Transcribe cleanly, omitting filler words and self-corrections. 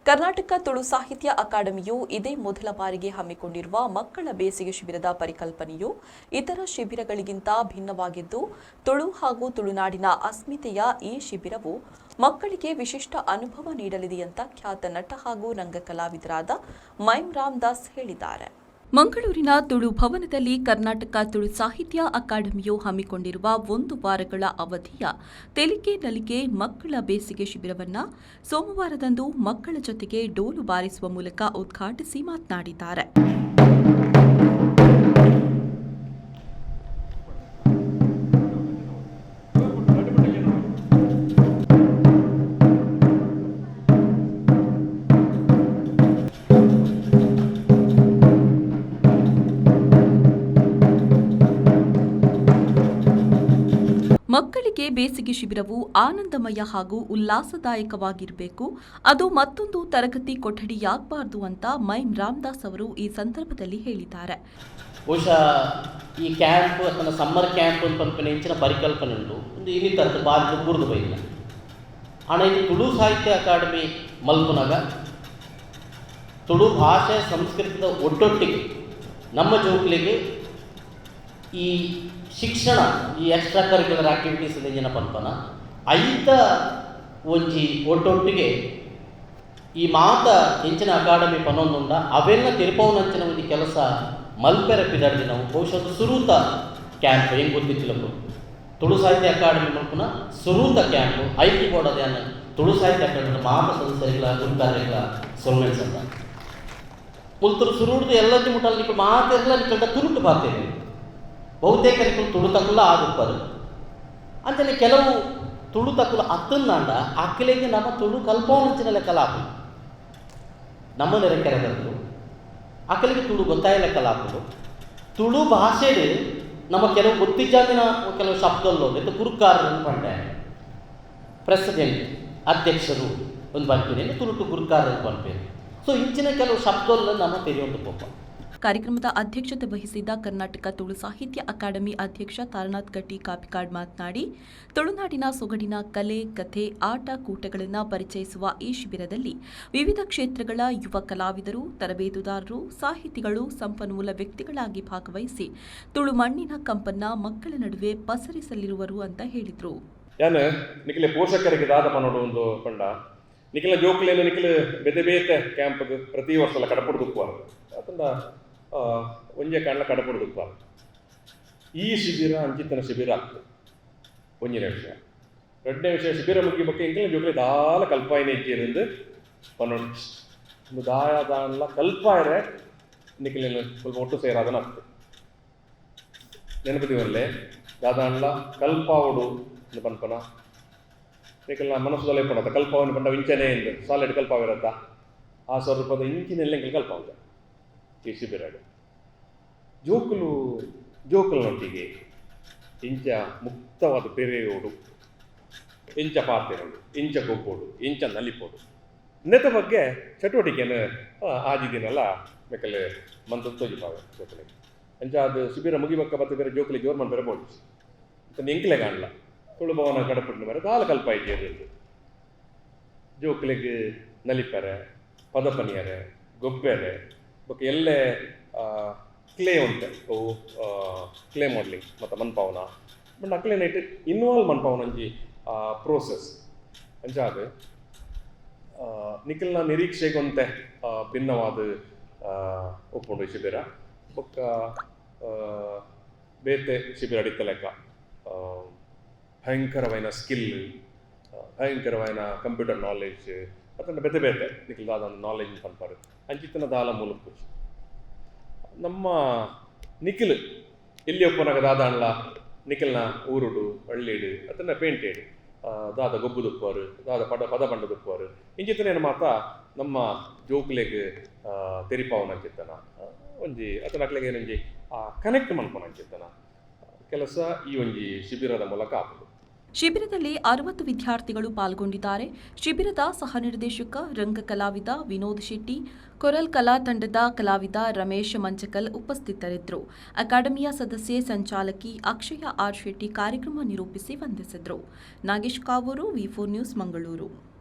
ಕರ್ನಾಟಕ ತುಳು ಸಾಹಿತ್ಯ ಅಕಾಡೆಮಿಯು ಇದೇ ಮೊದಲ ಬಾರಿಗೆ ಹಮ್ಮಿಕೊಂಡಿರುವ ಮಕ್ಕಳ ಬೇಸಿಗೆ ಶಿಬಿರದ ಪರಿಕಲ್ಪನೆಯು ಇತರ ಶಿಬಿರಗಳಿಗಿಂತ ಭಿನ್ನವಾಗಿದ್ದು, ತುಳು ಹಾಗೂ ತುಳುನಾಡಿನ ಅಸ್ಮಿತೆಯ ಈ ಶಿಬಿರವು ಮಕ್ಕಳಿಗೆ ವಿಶಿಷ್ಟ ಅನುಭವ ನೀಡಲಿದೆ ಅಂತ ಖ್ಯಾತ ನಟ ಹಾಗೂ ರಂಗ ಕಲಾವಿದರಾದ ಮೈಮ್ ರಾಮದಾಸ್ ಹೇಳಿದ್ದಾರೆ. ಮಂಗಳೂರಿನ ತುಳು ಭವನದಲ್ಲಿ ಕರ್ನಾಟಕ ತುಳು ಸಾಹಿತ್ಯ ಅಕಾಡೆಮಿಯು ಹಮ್ಮಿಕೊಂಡಿರುವ ಒಂದು ವಾರಗಳ ಅವಧಿಯ ತೆಲಿಕೆ ನಲಿಕೆ ಮಕ್ಕಳ ಬೇಸಿಗೆ ಶಿಬಿರವನ್ನು ಸೋಮವಾರದಂದು ಮಕ್ಕಳ ಜೊತೆಗೆ ಡೋಲು ಬಾರಿಸುವ ಮೂಲಕ ಉದ್ಘಾಟಿಸಿ ಮಾತನಾಡಿದ್ದಾರೆ. ಮಕ್ಕಳಿಗೆ ಬೇಸಿಗೆ ಶಿಬಿರವು ಆನಂದಮಯ ಹಾಗೂ ಉಲ್ಲಾಸದಾಯಕವಾಗಿರಬೇಕು, ಅದು ಮತ್ತೊಂದು ತರಗತಿ ಕೊಠಡಿಯಾಗಬಾರದು ಅಂತ ಮೈಮ್ ರಾಮದಾಸ್ ಅವರು ಈ ಸಂದರ್ಭದಲ್ಲಿ ಹೇಳಿದ್ದಾರೆ. ಬಹುಶಃ ಈ ಕ್ಯಾಂಪ್ ಅಥವಾ ಸಮ್ಮರ್ ಕ್ಯಾಂಪ್ ಅಂತ ಪನ್ಪಿನ ಇಂಚಿನ ಪರಿಕಲ್ಪನೆ ಉಂಟು. ಒಂದು ಇನ್ನಿತರ ಬಾರಿ ಬೂರ್ದು ಬೈದಿನ ಆಂಡ ಇದು ತುಳು ಸಾಹಿತ್ಯ ಅಕಾಡೆಮಿ ಮಲ್ಪುನಗ ತುಳು ಭಾಷೆ ಸಂಸ್ಕೃತದ ಒಟ್ಟೊಟ್ಟಿಗೆ ನಮ್ಮ ಜೋಕ್ಲಿಗೆ ಈ ಶಿಕ್ಷಣ, ಈ ಎಕ್ಸ್ಟ್ರಾ ಕರಿಕ್ಯುಲರ್ ಆಕ್ಟಿವಿಟೀಸ್ ಇಂಚಿನ ಪನ್ಪನ ಐತ ಒಂಜಿ ಒಟ್ಟೊಟ್ಟಿಗೆ ಈ ಮಾತ ಎಂಚಿನ ಅಕಾಡೆಮಿ ಪನೊಂದುಂಡ ಅವೆಲ್ಲ ತೆರಿಪವನಂಚಿನ ಒಂಜಿ ಕೆಲಸ ಮಲ್ಪೆರ ಪಿದಾಡ್ದಿ ನಾವು. ಬಹುಶಃ ಅದು ಸುರೂತ ಕ್ಯಾಂಪ್ ಹೆಂಗೆ ಗೊತ್ತಿತ್ತಿಲ್ಲಪ್ಪ. ತುಳು ಸಾಹಿತ್ಯ ಅಕಾಡೆಮಿ ಮಲ್ಪುನ ಸುರೂತ ಕ್ಯಾಂಪ್ ಐಕಿ ಬೋಡದ ತುಳು ಸಾಹಿತ್ಯ ಅಕಾಡೆಮಿ ಮಾತ ಸದಸ್ಯರಿಗಳ ಗುರುಕಾರ್ಯಗಳ ಸೊಲ್ಮೆಲ್ ಸಂದ. ಮುಲ್ತರು ಸುರುಡ್ದು ಎಲ್ಲಂಜಿ ಮುಟ್ಟಲ್ ನಿಕುಲು ಮಾತೆರ್ಲ ನಿಕಲ್ದ ತುರುಟು ಪಾತೇರಿ. ಬಹುತೇಕ ನಿಕುಲು ತುಳು ತಕುಲ ಆದುಪ್ಪರು. ಅಂಚನೆ ಕೆಲವು ತುಳು ತಕುಲು ಅತ್ತನ್ನಾಂಡ ಅಕ್ಲೆಗ್ ನಮ್ಮ ತುಳು ಕಲ್ಪವನಂಚಿನ ಲೆಕ್ಕಲಾಪು ನಮ್ಮ ನೆರೆಕೆರೆದದ್ದು ಅಕಲಿಗೆ ತುಳು ಗೊತ್ತಾಯ ಲೆಕ್ಕಲಾಪುಂಡು. ತುಳು ಭಾಷೆಡ್ ನಮ್ಮ ಕೆಲವು ಗೊತ್ತಿಜ್ಜಾಂದಿನ ಕೆಲವು ಶಬ್ದಲ್ಲೋ ಇತ್ತೆ ಗುರುಕಾರರು ಪಂಡೆ, ಪ್ರೆಸಿಡೆಂಟ್, ಅಧ್ಯಕ್ಷರು ಒಂದು ಪನ್ಪೇನೆ, ತುಳುಟು ಗುರುಕಾರರು ಪನ್ಪೇನೆ. ಸೊ ಇಂಚಿನ ಕೆಲವು ಶಬ್ದಲ್ಲ ನಮ್ಮ ತೆರಿಯೊಂದು ಪೋಪ. ಕಾರ್ಯಕ್ರಮದ ಅಧ್ಯಕ್ಷತೆ ವಹಿಸಿದ್ದ ಕರ್ನಾಟಕ ತುಳು ಸಾಹಿತ್ಯ ಅಕಾಡೆಮಿ ಅಧ್ಯಕ್ಷ ತಾರನಾಥ್ ಗಟ್ಟಿ ಕಾಪಿಕಾಡ್ ಮಾತನಾಡಿ, ತುಳುನಾಡಿನ ಸೊಗಡಿನ ಕಲೆ, ಕಥೆ, ಆಟ ಕೂಟಗಳನ್ನು ಪರಿಚಯಿಸುವ ಈ ಶಿಬಿರದಲ್ಲಿ ವಿವಿಧ ಕ್ಷೇತ್ರಗಳ ಯುವ ಕಲಾವಿದರು, ತರಬೇತುದಾರರು, ಸಾಹಿತಿಗಳು ಸಂಪನ್ಮೂಲ ವ್ಯಕ್ತಿಗಳಾಗಿ ಭಾಗವಹಿಸಿ ತುಳು ಮಣ್ಣಿನ ಕಂಪನ್ನ ಮಕ್ಕಳ ನಡುವೆ ಪಸರಿಸಲಿರುವರು ಅಂತ ಹೇಳಿದರು. ಯಾನ್ ನಿಕ್ಲೆ ಪೋಷಕರಿಗೆ ದಾದ ಪನೊಡು ಒಂದು ಪಂಡ, ನಿಕ್ಲ ಜೋಕ್ಲೇನು ನಿಕ್ಲು ಬೇತೆ ಬೇತೆ ಕ್ಯಾಂಪ್ಗ್ ಪ್ರತಿ ವರ್ಷಲ ಕಡಪುಡ್ದು ಉಪ್ಪುವರ್ ಅತ್ತಂಡ ಒಂಜೆ ಕಾಂಡ್ಲ ಕಡಪುಡ್ದು ಉಪ್ಪುವರ್. ಈ ಶಿಬಿರ ಅಂಚಿತ್ತನ ಶಿಬಿರ ಆಗ್ತದೆ, ಒಂಜಿನ ವಿಷಯ. ರಡ್ಡನೇ ವಿಷಯ, ಶಿಬಿರ ಮುಗಿ ಬೊಕ್ಕ ಎಂಕಲ್ನ ಜೋಕ್ಲೆ ದಾಲ ಕಲ್ಪಾಯಿನ ಇಜ್ಜೆರ್ ಪನೊಡು. ಒಂದು ದಾಯ ದಾನ್ಲ ಕಲ್ಪಾಯರೆ ನಿಕ್ಲೆನ್ ಸ್ವಲ್ಪ ಒಟ್ಟು ಸೇರಾದನ ಆಗ್ತದೆ. ನೆನಪು ದಾದಾನ್ಲ ಕಲ್ಪಾವೊಡು ಇಂದ್ ಪನ್ಪನ ನಿಕಲ್ನ ಮನಸ್ಸುದಲ್ಲ ಇಪ್ಪುಂಡತ್ತ, ಕಲ್ಪಾವೊಂದು ಪಂಡ ಇಂಚನೇ ಇಂದ್ ಸಾಲೆಡ್ ಕಲ್ಪಾವಿರತ್ತ, ಆ ಸ್ವರೂಪದ ಇಂಚಿನೆಲ್ಲ ಎಂಕಲ್ ಕಲ್ಪಾವುಜ. ಈ ಶಿಬಿರಡ್ ಜೋಕುಲು ಜೋಕುಲ್ನೊಟ್ಟಿಗೆ ಇಂಚ ಮುಕ್ತವಾದ ಬೆರೆಯೋಡು, ಇಂಚ ಪಾತೆರೊಡು, ಇಂಚ ಗೊಪ್ಪೊಡು, ಇಂಚ ನಲಿಪೊಡು, ನೆತ್ತ ಬಗ್ಗೆ ಚಟುವಟಿಕೆನ್ ಆಜಿ ದಿನಲ ಮೆಕಲ್ ಮಂತ್ ತೋಜಿಪಾವೆ ಜೋಕುಲೆಗ್. ಅಂಚ ಅದು ಶಿಬಿರ ಮುಗಿಬೊಕ್ಕ ಬತ್ತ್ ಬೇರೆ ಜೋಕುಲೆಗ್ ಜೋರು ಮನ್ಪೆರೆ ಬೋಡು. ಎಂಕ್ಲೆ ಕಾಣ್ಲ ತುಳು ಭವನ ಕಡಪುಡ್ನ ಬೇರೆ ದಾಲ ಕಲ್ಪಾಯಿಜೆರ್ ಜೋಕುಲೆಗ್ ನಲಿಪರೆ, ಪದ ಪನಿಯರೆ, ಗೊಬ್ಬೆರೆ, ಬೊಕ್ಕ ಎಲ್ಲೆ ಕ್ಲೇ ಉಂಟು, ಅವು ಕ್ಲೇ ಮಾಡಲಿಂಗ್ ಮತ್ತು ಮನ್ಪಾವುನ ಬಟ್ ಅಕ್ಲೆನ ಇಟ್ಟು ಇನ್ವಾಲ್ವ್ ಮನ್ಪಾವುನ ಒಂಜಿ ಪ್ರೋಸೆಸ್. ಅಂಚಾದ್ ನಿಕಲ್ನ ನಿರೀಕ್ಷೆಗೊಂತೆ ಭಿನ್ನವಾದ ಉಪ್ಪುಂಡು ಈ ಶಿಬಿರ. ಬೊಕ್ಕ ಬೇತೆ ಶಿಬಿರ ಅಡಿತ ಲೆಕ್ಕ ಭಯಂಕರವಾಯಿನ ಸ್ಕಿಲ್, ಭಯಂಕರವಾಯಿನ ಕಂಪ್ಯೂಟರ್ ನಾಲೆಜ್ ಅತ್ತಂಡ ಬೇತೆ ಬೇತೆ ನಿಕಲ್ ದಾದ ನಾಲೆಜ್ ಪನ್ಪರ್ ಅಂಚಿತ್ತಿನ ದಾಲ ಮೂಲಕ ನಮ್ಮ ನಿಖಿಲ್ ಎಲ್ಲಿ ಒಪ್ಪುನಗ ದಾದಾಂಡ್ಲ ನಿಖಿಲ್ನ ಊರುಡು, ಹಳ್ಳಿಡು ಅತ್ತಂಡ ಪೇಂಟೆಡ್ ದಾದ ಗೊಬ್ಬು ದುಪ್ಪುವರು, ದಾದ ಪದ ಪದ ಪಂಡ ದುಪ್ಪುವರು, ಇಂಚಿತ್ತನೇನು ಮಾತ ನಮ್ಮ ಜೋಕುಲೆಗ್ ತೆರಿಪಾವುನಂಚಿತ್ತನ ಒಂಜಿ ಅತ್ತಂಡ ಅಕ್ಲೆಗ್ ಏನೊಂಜಿ ಕನೆಕ್ಟ್ ಮನ್ಪುನಂಚಿತ್ತನ ಕೆಲಸ ಈ ಒಂಜಿ ಶಿಬಿರದ ಮೂಲಕ ಆಪುಂಡು. ಶಿಬಿರದಲ್ಲಿ 60 ವಿದ್ಯಾರ್ಥಿಗಳು ಪಾಲ್ಗೊಂಡಿದ್ದಾರೆ. ಶಿಬಿರದ ಸಹ ನಿರ್ದೇಶಕ ರಂಗ ಕಲಾವಿದ ವಿನೋದ್ ಶೆಟ್ಟಿ, ಕೊರಲ್ ಕಲಾ ತಂಡದ ಕಲಾವಿದ ರಮೇಶ್ ಮಂಚಕಲ್ ಉಪಸ್ಥಿತರಿದ್ದರು. ಅಕಾಡೆಮಿಯ ಸದಸ್ಯೆ ಸಂಚಾಲಕಿ ಅಕ್ಷಯ ಆರ್ ಶೆಟ್ಟಿ ಕಾರ್ಯಕ್ರಮ ನಿರೂಪಿಸಿ ವಂದಿಸಿದರು. ನಾಗೇಶ್ ಕಾವೂರು, ವಿ4 ನ್ಯೂಸ್, ಮಂಗಳೂರು.